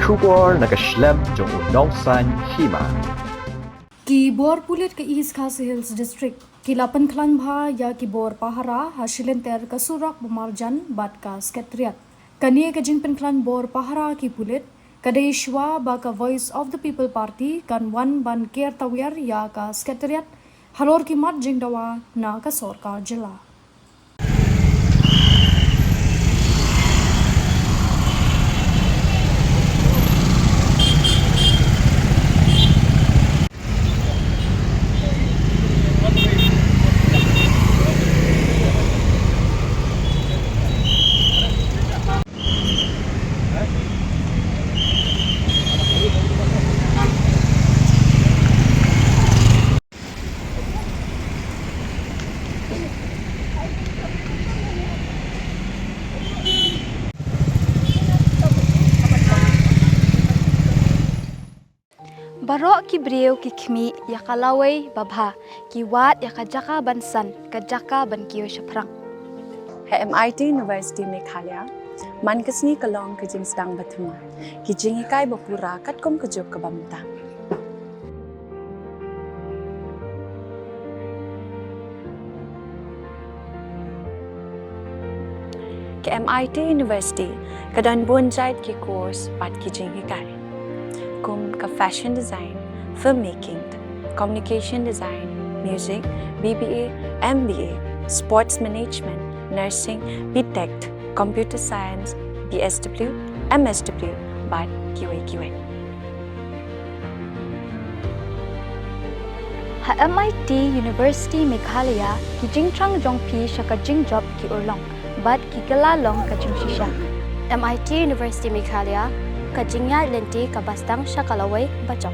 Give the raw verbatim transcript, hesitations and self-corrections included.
Khubor na ka shlem jong u Nongsaiñ Hima. Ki bor pulit ka East Khasi Hills District ki la pynkhlaiñ bha ïa ki bor pahara ha shilynter ka surok ba marjan bad ka Secretariat. Kane ka jingpynkhlaiñ bor pahara ki pulit ka dei shuwa ba ka Voice of the People Party kan wan ban ker tawiar ïa ka Secretariat halor ki mat jingdawa na ka sorkar jylla. Baroh ki briew ki khmih ïa ka lawei babha, ki wad ïa ka jaka ban san, ka jaka ban kiew shaphrang. Ha M I T University Meghalaya, man ka sngi ka long ka jingsdang ba thymmai, ki jinghikai ba pura katkum ka juk kaba mynta. Ka M I T University ka don bun jait ki course bad ki jinghikai, kum ka fashion design, filmmaking, communication design, music, B B A, M B A, sports management, nursing, B Tech, computer science, B S W, M S W, bad kiwei kiwei. Ha M I T University Meghalaya, ki jingthrang jong phi sha ka jingjop ki urlong bad ki kylla long ka jingshisha. M I T University Meghalaya ka jingïaid lynti kaba sdang sha ka lawei bajop.